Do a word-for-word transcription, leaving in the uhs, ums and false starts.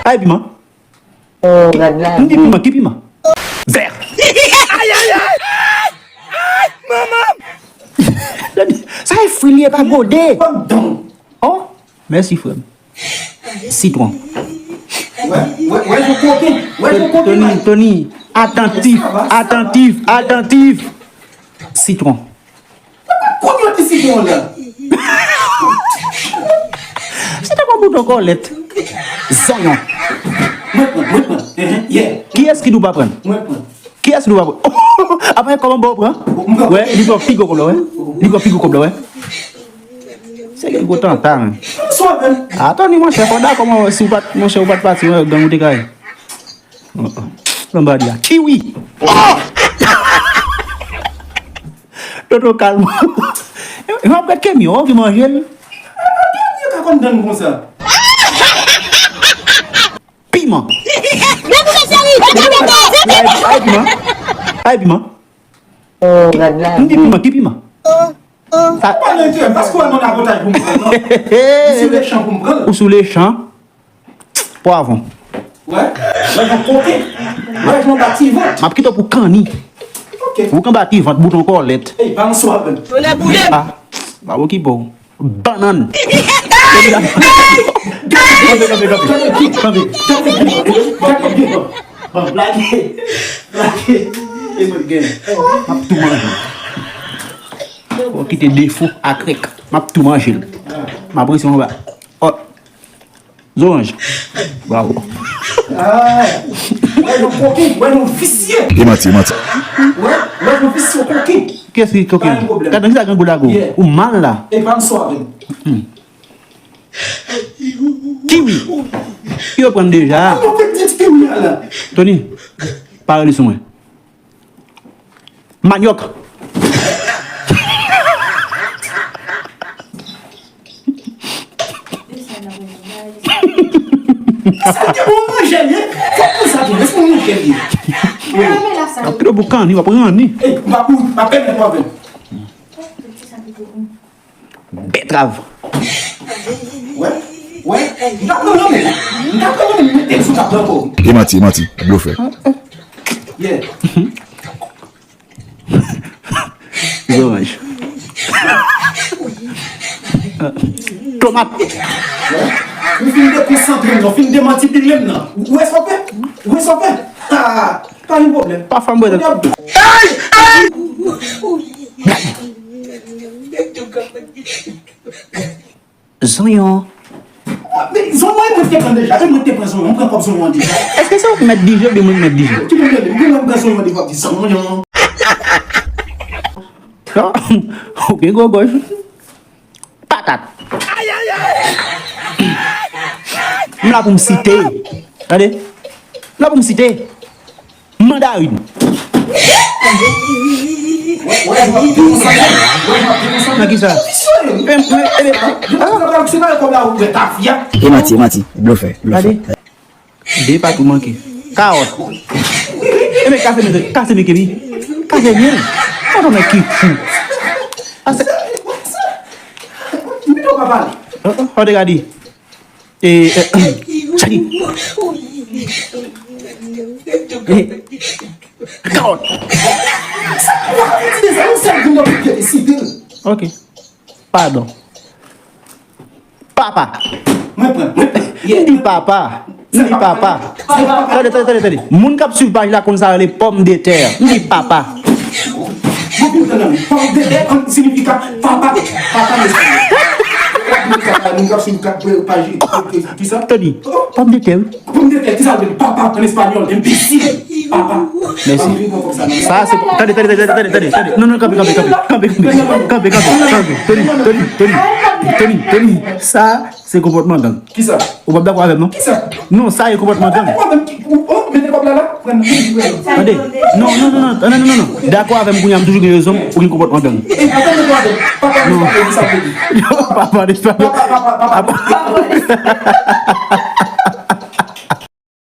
Ay, piman. Oh, gad la. M di piman, ki piman? Vè. Ay, ay, ay. Ay, manman. Sa e fri li ye, pa gode. Oh, mèsi, frè m. Sitwon. Wè, wè, wè, yon koken. Wè, yon koken. Tony, Tony, atantif, atantif, atantif. Sitwon. Kote w te sitwon la? Se te kon bouton kòlèt. Zonyon. Mwen pran, mwen pran. Ehe, yeah. Kiyès ki di w pa pran? Mwen pran. Kiyès ki di w pa pran? Apa kòman ba w pran? Mwen pran. Wè, li pran pi gwo kòb la, wè. Li pran pi gwo kòb la, wè. Se gen gwo tanta, men. Swa, men. Atann, monchè, fò dakò, mwen, si w pa t, monchè, ou pa t pati, wè, gang ou te ka ye. Oh, oh. Lambadi a. Kiwi. Toto kalm. Yo ap gad Kemi, yo ki manje l. Yo ka konn tann konsa. Piman. Ay, ay, piman. Ay, piman. Oh, gad la. M di piman, ki piman? Sa pa nan enterè m, paske w al mande abòtay pou m pran, non. M sou lechan pou m pran l. Ou sou lechan. Pwavwon. Wè, wè, jan koken. Wè, jan bati vant. M ap kite w pou kanni. Ok. Ou kan bati vant, bouton kòlèt. Ey, pa answa, ben. Tonnè boule. Ah, pa okipe w. Bannann. Kanpe, kanpe, kanpe, kanpe. Kanpe, kanpe. Bon, lage, lage. E mwen gen. M ap tou manje. Ou kite defo a krèk. M ap tou manje l. M ap resi anba. Oh. Zoranj. Bravo. Ah. Wè, yon koken, wè, yon visye. E manti, e manti. Wè, wè, yon visye koken. Kiyès ki koken? Pa gen pwoblèm. Gad nan ki sa grangou lago. Yeah. Ou mal la. E pa m swa avè m. Kiwi. Ki yo pran deja? Mwen te di kiwi a la. Tony, pa rele sou mwen. Manyòk. Sa te bon manje, ye. Fòk pou sa tou, se bon manje, ye. Ap kite w pou kanni, w ap ranni. Ey, m pa pou, m pa pèmèt w avè m. Bètrav. Wè, wè. M t ap pran nan men. M t ap pran nan men, m mete l sou tab la ankò. E manti, e manti. Blofè. Yeah. Zoranj. Tomat. Wè. Ou fin dekonsantre m nan, ou fin demanti pile m nan. Ou wè sa w fè? Ou wè sa w fè? Ah. Pa gen pwoblèm. Pa fè m bwè dlo. Ay! Ay! Zonyon. Men zonyon e mwen te pran deja. E mwen te pran zonyon. Mwen pran kòb zonyon an deja. Èske se ou ki mèt dije oubyen mwen ki mèt dije? Ki mèt dije? Mwen menm pran zonyon deja di zonyon. Ou gen gwo gòj. Patat. M la pou m site. Tande. M la pou m site. Mandarin. Nan ki sa? E manti, e manti. Blofè, blofè. Gade. De pa tou manke. Kawòt. E men kase men, kase men Kemi. Kase men. Kòman nèg ki fou. Ase. Ou te gade. E, e, sa ki? E, kawòt. Ok. Padon. Papa. Mwen pran, mwen pran. M di papa. M di papa. Tande, tande, tande, tande. Moun k ap swiv paj la konn sa rele pòmdetè. M di papa. Mwen konprann nan men. Pòmdetè an siyifi ka papa. Papa an espanyòl. Moun k ap swiv paj, paj, kisa? Tony, pòmdetè, wi. Pòmdetè, kisa l vle di? Papa an espanyòl, enbesil. Papa. Mèsi. Sa se, tande, tande, tande, tande, tande, tande. Non, non, kanpe, kanpe, kanpe. Kanpe, kanpe, kanpe, kanpe, kanpe. Tony, Tony, Tony, Tony, Tony, Tony. Sa se konpòtman gang. Kisa? Ou p ap dakò avè m, non? Kisa? Non, sa e konpòtman gang. Ou, ou, mete kòb la la. Tande. Non, non, non, non, non, non, non, non. Dakò avè m kounye a, m toujou gen rezon, ou gen konpòtman gang. Non. Papa an espanyòl.